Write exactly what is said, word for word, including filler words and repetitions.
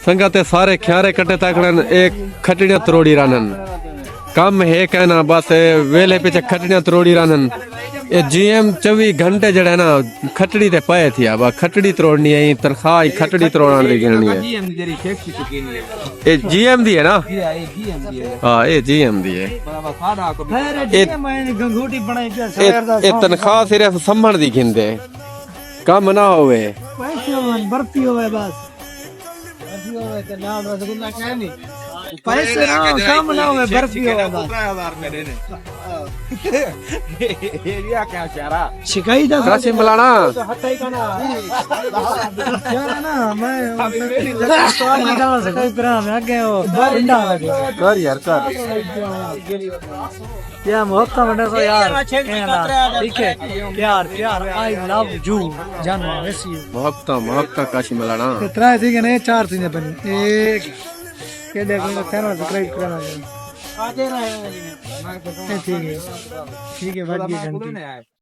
سنگت، اے سارے کھیارے کٹے تکڑن، اے کھٹڑیاں تروڑی رہنن۔ کم ہے کہنا، بس اے ویلے پچھے کھٹڑیاں تروڑی رہنن۔ اے جی ایم چوی گھنٹے جڑا ہے نا، کھٹڑی تے پائے تھی۔ اب کھٹڑی تروڑنی ہے، تنخواہ ہی کھٹڑی تروڑن دی گھننی ہے۔ اے جی ایم دی ہے نا؟ ہاں، اے جی ایم دی ہے۔ اے، اے تنخواہ صرف سمن دی گھندے، کم نہ ہوئے۔ پیسے ہون، برفی ہوئے بس۔ پیسے نہ ہون، کم نہ ہوئے، برفی ہوئے بس۔ شکائی دا کاشی ملانا۔ یار نا، میں سوال نہ ڈال سکتا، پھر میں اگے وہ پنڈا ہو گیا۔ کر یار، کر۔ کیا محبت بندے سو یار، کہنا، ٹھیک ہے، پیار، پیار، I love you، جانو، I miss you۔ محبت، محبت کاشی ملانا۔ تے ترائے تھی گئے نے، چار تھی نے بنی۔ ایک، کہ دیکھو، چینل سبسکرائب کرنا ہے۔ اے ٹھیک ہے، ٹھیک ہے، بھائی، یہ گھنٹی۔